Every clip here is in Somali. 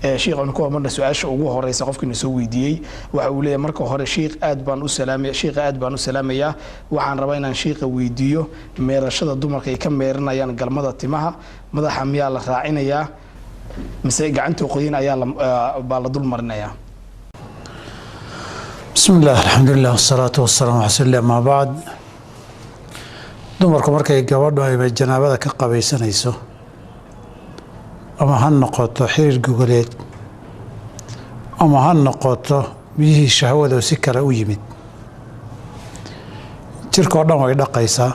Shiikh, aynu ku hormarna su-aasha ugu horeysa. Qofkiina soo weydiiyey waxa uu leeyahay: marka hore shiikh aad baan u salaamaya, shiikha aad baan u salaamayaa. Waxaan rabaa inaan shiikha weydiiyo meerashada dumarka ay ka meeranayaan galmada, timaha madaxa miyaa la raacinayaa mise gacanta qoyin ayaa baa la dul marinayaa? Bismi illah, alxamdulilah, wasalaatu wasalaamu ala rasuulillah, amaa bacd. Dumarku markay gabadhu ayba janaabada ka qabaysanayso, ama ha noqoto xiriir gogoleed ama ha noqoto biyihii shahwada oo si kale u yimid, jirkao dhan way dhaqaysaa,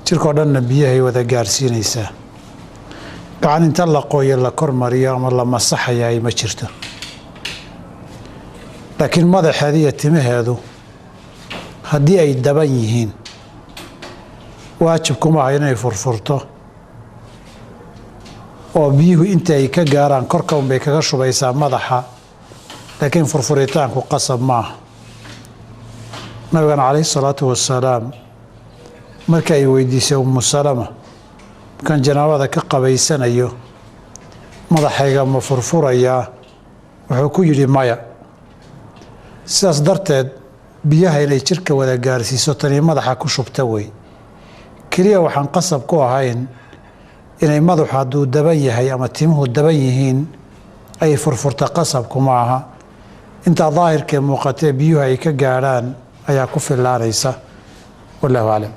jirkao dhanna biyahay wada gaarsiinaysaa. Gacan inta la qooyo la kormariyo ama la masaxayaa ma jirto, laakiin madaxeeda iyo timaheedu haddii ay daban yihiin waajib kuma aha inay furfurto, oo biyuhu inta ay ka gaaraan korka unbay kaga shubaysaa madaxa, laakiin furfuritaanku qasab maaha. Nabigana calayhi salaatu wasalaam markii ay weydiisay Umu Salama, markaan janaabada ka qabaysanayo madaxayga ma furfurayaa? Wuxuu ku yidhi maya. Sidaas darteed biyaha inay jirka wada gaarsiiso tani madaxa ku shubta wey keliya. Waxaan qasab ku ahayn inay madaxu hadduu daban yahay ama timuhu daban yihiin ay furfurta, qasabku ma aha. Intaa daahirkee muuqatee biyuhu ay ka gaadhaan ayaa ku fillaanaysa. Wallahu aclam.